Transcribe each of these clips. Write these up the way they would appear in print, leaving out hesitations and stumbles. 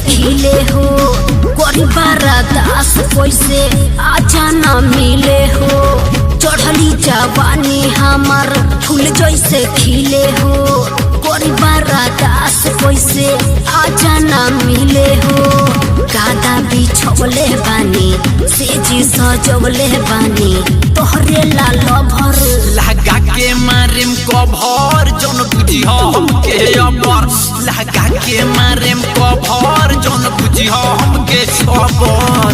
खिले हो, करी दास कैसे आजा ना मिले हो। चढ़ली जवानी हमार फूल जैसे खिले हो, करी दास कैसे आजा ना मिले हो। गादा बिछौले बानी सेजी सजौले बानी तोहरे लाल भर। लगा के मारेम कभर जौन बुझिह हमके अबर। लगा के मारेम कभर जौन बुझिह हमके अबर।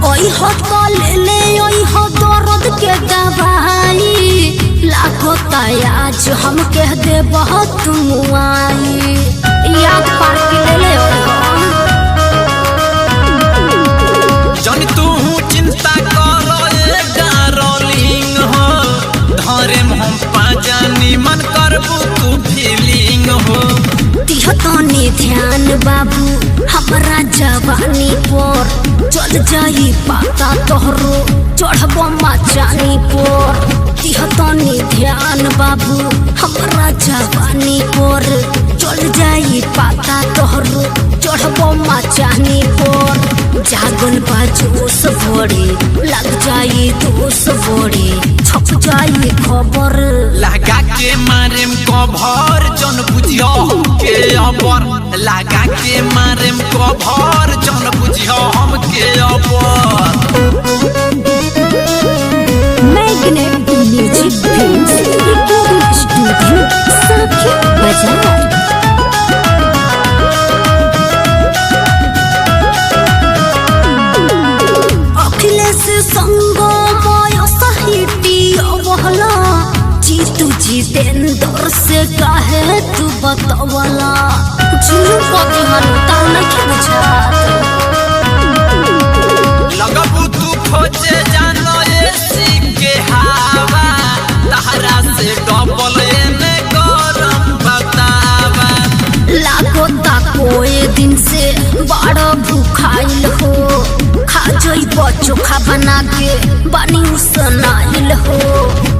ओई हो तो ले ले ओई हो दर्द के दवाई, लागता आज हम कह दे बहुत मुआई। याद पार के ले ले ओई हो। जन तू चिंता कर डार्लिंग हो, धरेम हम पाजानी मन करबू तू फीलिंग हो। दिह तनी ध्यान बाबू हमारा जवानी पर, चल जाई पाता तोहरो चढ़ब मचानी पर। दिह तनी ध्यान बाबू हमारा जवानी पर, चल जाई पाता तोहरो चढ़ब मचानी पर। जागल बा जोश बड़ी लग जाई दोष बड़ी छप जाई खबर। लगा के मारेम कभर जौन बुझिह हमके अबर। लगा के मारेम कभर जौन बुझिह हमके अबर। Magnet music films recording studio Sakhi बाजार। अखिलेश संग मय साहित्य अवहला, जीतू जितेंद्र से काहे तू बतवला। जुलूम पति हनु तार नहीं बुझात। लगबू तू खोजे जानो एसी के हवा, तहरा से डबल एने गरम बतावा। लागता कोए दिन से बड़ा भूखाइल हो, खा जइब चोखा बना के बानी उसनाइल हो।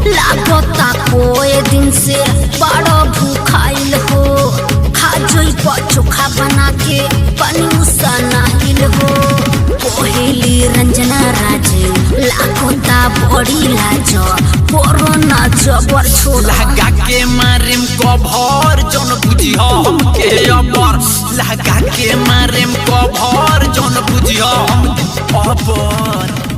लागता कोए दिन से बड़ा भूखाइल हो, खा जइब चोखा बना के बानी उसनाइल हो। कोहेली रंजना राज लागता बड़ी लाज, कोरोना जबर छोड़। लगा के मारेम कभर जौन बुझिह हमके अबर। लगा के मारेम कभर जौन बुझिह हमके अबर।